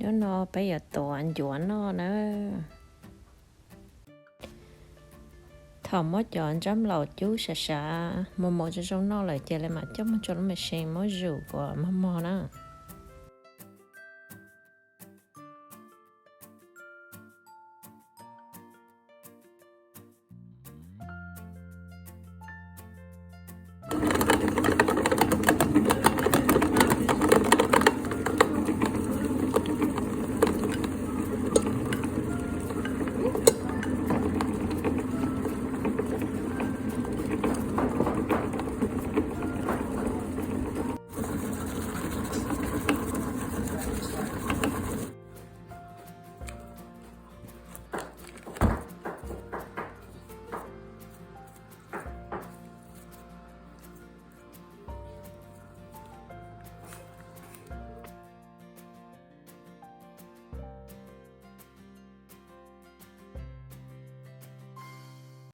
Hnub no peb yuav tuav ncuav noj na. Thaum muab cov ntsab nplaum cub sav sav mos mos zoo zoo noj lawm ces lawv mam coj mus rau lub machine muab zuj kom mos mos na.